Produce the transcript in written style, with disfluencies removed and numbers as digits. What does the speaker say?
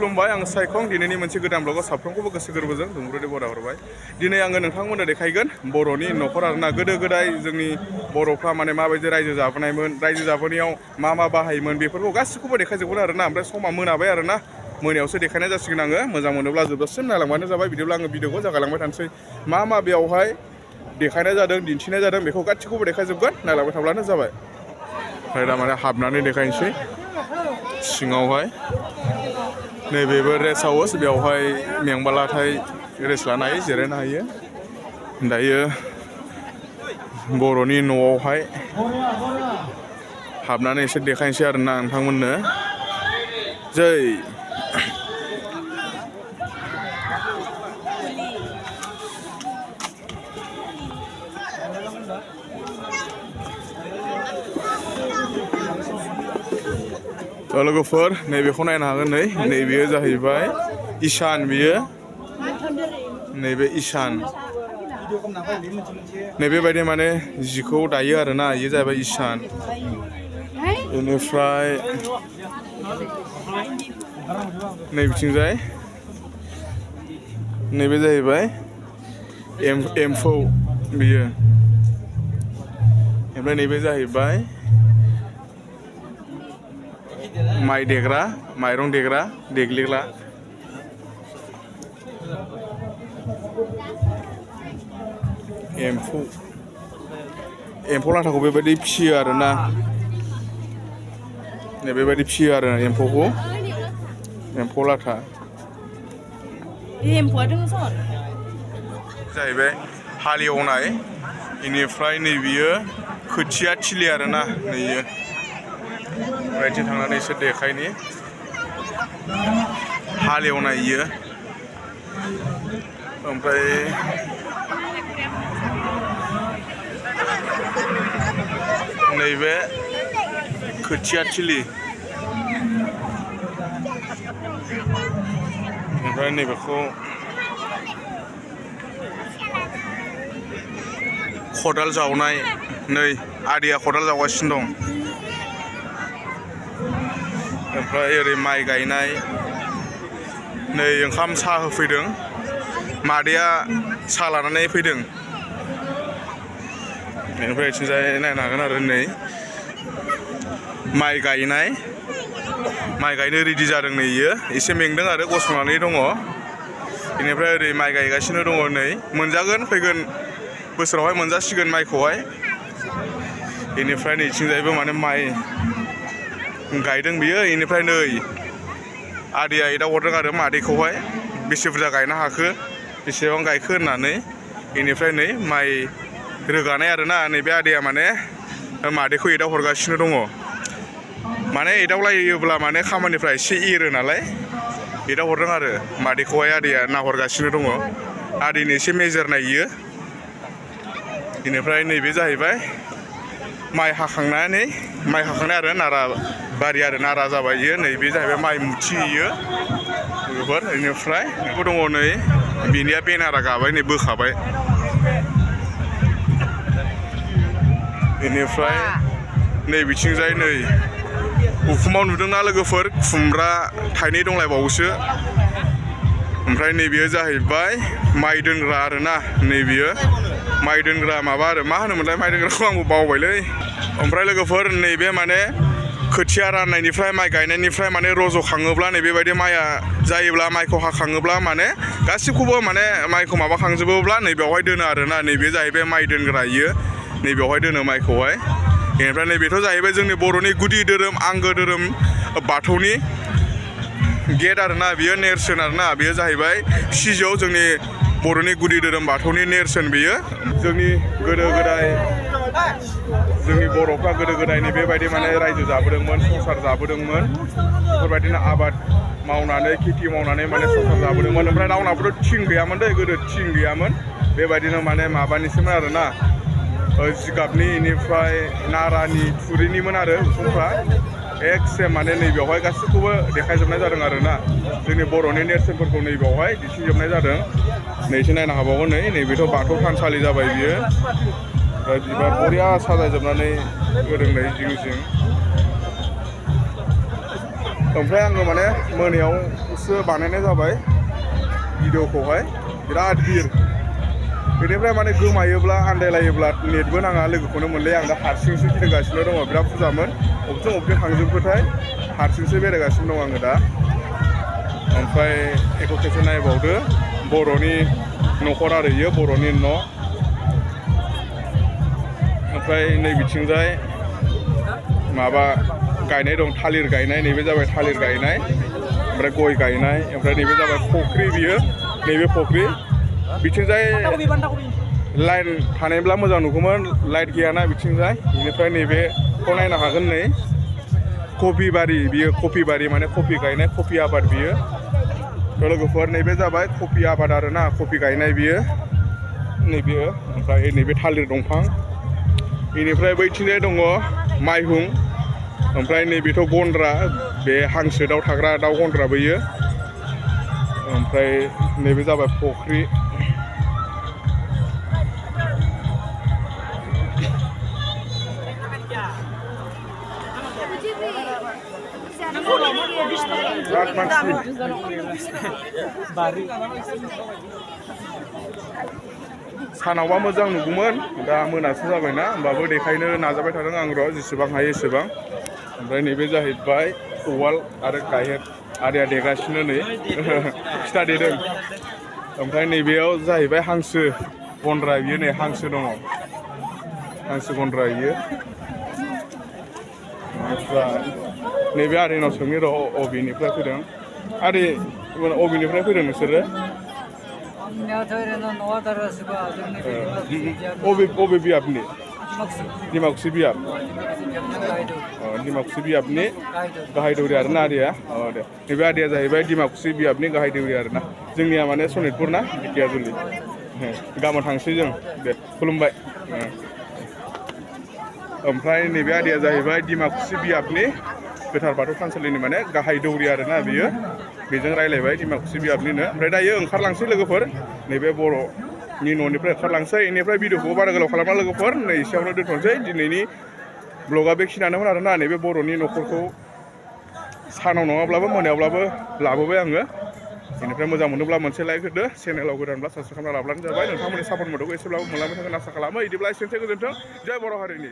खुलुमबाय आं सायखं दिनैनि मोनसे गोदान ब्लगाव साफ्रोमखौबो गोसो गोरबोजों दुंब्रुदै बरायहरबाय। दिनै आङो नोंथांमोननो देखायगोन बर'नि न'खर आरोना गोदो गोदाय जोंनि बर'फ्रा माने माबायदि रायजो जाबोनायमोन रायजो जाबोनायाव मा बाहायोमोन बेफोरखौ गासिखौबो देखायजोबगोन आरोना। ओमफ्राय समा मोनाबाय आरोना मोनायावसो देखायनाय जासिगोन आङो मोजां मोनोब्ला जोबजासिम नायलांबानो जाबाय। बिदिब्ला आङो भिडिअखौ जागायलांबाय थानोसै मा बेयावहाय देखायनाय जादों दिन्थिनाय जादों बेखौ गासिखौबो देखायजोबगोन नायलांबाय थाब्लानो जाबाय। ओमफ्राय दा माने हाबनानै देखायनोसै सिङावहाय नैबेबो रेस्ट हाउस बेवहाय मेंबालाथाय रेस्ट लानो हायो जिरायनो हायो। दायो बर'नि न'आवहाय हाबनानै एसे देखायनोसै आरोना नोंथांमोननो। जै लोगोफोर नैबेखौ नायनो हागोन नैबेयो जाहैबाय इसान बियो नैबे इसान नैबेबायदि माने जिखौ दायो आरोना इयो जाहैबाय इसान। बेनिफ्राय नैबिथिंजाय नैबे जाहैबाय एम्फौ बियो। ओमफ्राय नैबे जाहैबाय माइ देग्रा माइरं देग्रा देग्लिग्रा। एम्फौ लाथाखौ बेबायदि फिसियो आरोना बेबायदि फिसियो आरो एम्फौखौ एम्फौ लाथा जाहैबाय हालेवनाय। बेनिफ्राय नैबियो खोथिया थिलि आरोना नैयो ओमफ्रायथिं थांनानै एसे देखायनि हालेवनाय इयो। ओमफ्राय नैबे खोथिया थिलि ओमफ्राय नैबेखौ खदाल जावनाय नै आदैया खदाल जावगासिनो दं। ओमफ्राय ओरै माइ गायनाय नै ओंखाम साहा होफैदों मादैया साहा लानानै फैदों। बेनिफ्राय बिथिंजाय नायनो हागोन आरो नै माइ गायनो रेडि जादों नै इयो एसे मेंदों आरो गसंनानै दङ। बेनिफ्राय ओरै माइ गायगासिनो दङ नै मोनजागोन फैगोन बोसोरावहाय मोनजासिगोन माइखौहाय। बेनिफ्राय नैथिंजायबो माने माइ गायदों बियो। बेनिफ्राय नै आदैया एदावहरदों आरो मादैखौहाय बेसे बुरजा गायनो हाखो बेसेबां गायखो होननानै। बेनिफ्राय नै माइ रोगानाय आरोना नैबे आदैया माने मादैखौ एदावहरगासिनो दङ। माने एदावलायोब्ला माने खामानिफ्रा एसे एरो नालाय एदावहरदों आरो मादैखौहाय आदैया नाहरगासिनो दङ। आदैनि एसे मेजेरनाय इयो। बेनिफ्राय नैबे जाहैबाय माइ हाखांनाय आरो नारा बारि आरो नारा जाबाय इयो। नैबे जाहैबाय माइ मुथि इयो लोगोफोर। बेनिफ्राय बेखौ दङ नै बेनिया बेनारा गाबाय नै बोखाबाय। बेनिफ्राय नै बिथिंजाय नै उखुमाव नुदोंना लोगोफोर खुमब्रा थाइनै दंलायबावोसो। ओमफ्राय नैबेयो जाहैबाय माइ दोनग्रा आरोना नैबेयो माइ दोनग्रा माबा आरो मा होनोमोनलाय माइ दोनग्राखौ आंबो बावबायलै। ओमफ्राय लोगोफोर नैबे माने खोथिया राननायनिफ्राय माइ गायनायनिफ्राय माने रज'खाङोब्ला नैबेबायदि माइया जायोब्ला माइखौ हाखाङोब्ला माने गासिखौबो माने माइखौ माबाखांजोबोब्ला नैबेयावहाय दोनो आरोना नैबे जाहैबाय माइ दोनग्रा इयो नैबेयावहाय दोनो माइखौहाय। बेनिफ्राय नैबेथ' जाहैबाय जोंनि बर'नि गुदि धोरोम आंगो धोरोम बाथौनि गेट आरोना बियो नेरसोन आरोना बेयो जाहैबाय सिजौ जोंनि बर'नि गुदि धोरोम बाथौनि नेरसोन बेयो। जोंनि गोदो गोदाय जोंनि बर'फ्रा गोदो गोदायनि बेबायदि माने रायजो जाबोदोंमोन संसार जाबोदोंमोन बेफोरबायदिनो आबाद मावनानै खेथि मावनानै माने संसार जाबोदोंमोन। ओमफ्राय रावनाबोथ' थिं गैयामोन दै गोदो थिं गैयामोन बेबायदिनो माने माबानिसोमोन आरोना जिगाबनि बेनिफ्राय नारानि थुरिनिमोन आरो उखुमफ्रा एकसे माने नैबेयावहाय गासिखौबो देखायजोबनाय जादों आरोना जोंनि बर'नि नेरसोनफोरखौ नैबेयावहाय दिन्थिजोबनाय जादों। नैसो नायनो हाबावगोन नैबेथ' बाथौ थानसालि जाबाय बियो। ओमफ्राय बिबार बरिया साजायजोबनानै होदों नै जिं जिं। ओमफ्राय आङो माने मोनायावसो बानायनाय जाबाय भिडिअखौहाय बिराद भिर बेनिफ्राय माने गोमायोब्ला आन्दायलायोब्ला नेटबो नाङा लोगोखौनो मोनलाया आं दा हारसिंसो गिदिंगासिनो दङ बिराद बुरजामोन अबेथिं थांजोबखोथाय हारसिंसो बेरायगासिनो दं आङो दा ओमफ्राय एखौ खेबसे नायबावदो बर'नि न'खर आरो इयो बर'नि न' ओमफ्राय नै बिथिंजाय माबा गायनाय दं थालिर गायनाय नैबे जाबाय थालिर गायनाय ओमफ्राय गय गायनाय ओमफ्राय नैबे जाबाय फख्रि बियो नैबे फख्रि बिथिंजाय लाइन थानायब्ला मोजां नुगौमोन लाइट गैयाना बिथिंजाय बेनिफ्राय नैबेखौ नायनो हागोन नै कफि बारि बियो कफि बारि माने कफि गायनाय कफि आबाद बियो लोगोफोर नैबे जाबाय कफि आबाद आरोना कफि गायनाय बियो नैबे ओमफ्राय नैबे थालिर दंफां बेनिफ्राय बैथिंजाय दङ माइहुं ओमफ्राय नैबेथ' गन्द्रा बे हांसो दाउ थाग्रा दाउ गन्द्रा बैयो ओमफ्राय नैबे जाबाय फख्रि सानावबा मोजां नुगौमोन दा मोनासो जाबायना होमबाबो देखायनो नाजाबाय थादों आं र' जेसेबां हायो एसेबां ओमफ्राय नैबे जाहैबाय उवाल आरो गाहेन आदैया देगासिनो नै फिथा देदों ओमफ्राय नैबेयाव जाहैबाय हांसो गन्द्रा बियो नै हांसो दङ हांसो गन्द्रा बियो ओमफ्राय नैबे आदैनाव सोंनि र' अबेनिफ्राय फैदों आदै अबेनिफ्राय फैदों नोंसोरो अबे बियाबनि डिमाकुसि बियाब डिमाकुसि बियाबनि गाहाय दौरि आरोना आदैया दे नैबे आदैया जाहैबाय डिमाकुसि बियाबनि गाहाय दौरि आरोना जोंनिया माने सनितपुर ना ढेकियाजुलि गाबोन थांसै जों दे खुलुमबाय ओमफ्राय नैबे आदैया जाहैबाय डिमाकुसि बियाबनि गोथार बाथौ थानसालिनि माने गाहाय दौरि आरोना बियो बेजों रायलायबाय डिमाकुसि बियाबनिनो ओमफ्राय दायो ओंखारलांसै लोगोफोर नैबे बर'नि न'निफ्राय ओंखारलांसै बेनिफ्राय भिडिअखौ बारा गोलाव खालामना लोगोफोर नै एसेयावनो दोनथ'नोसै दिनैनि ब्लगा बेखिनियानोमोन आरोना नैबे बर'नि न'खरखौ सानाव नङाब्लाबो मोनायावब्लाबो लाबोबाय आङो बेनिफ्राय मोजां मोनोब्ला मोनसे लाइक होदो चेनेलाव गोदानब्ला साबसक्राइब खालामना लाब्लानो जाबाय नोंथांमोननि सापर्ट मददखौ एसेब्लाबो मोनलांबाय थागोन आसा खालामो बिदिब्ला एसेनोसै गोजोन्थों जय बर' हारिनि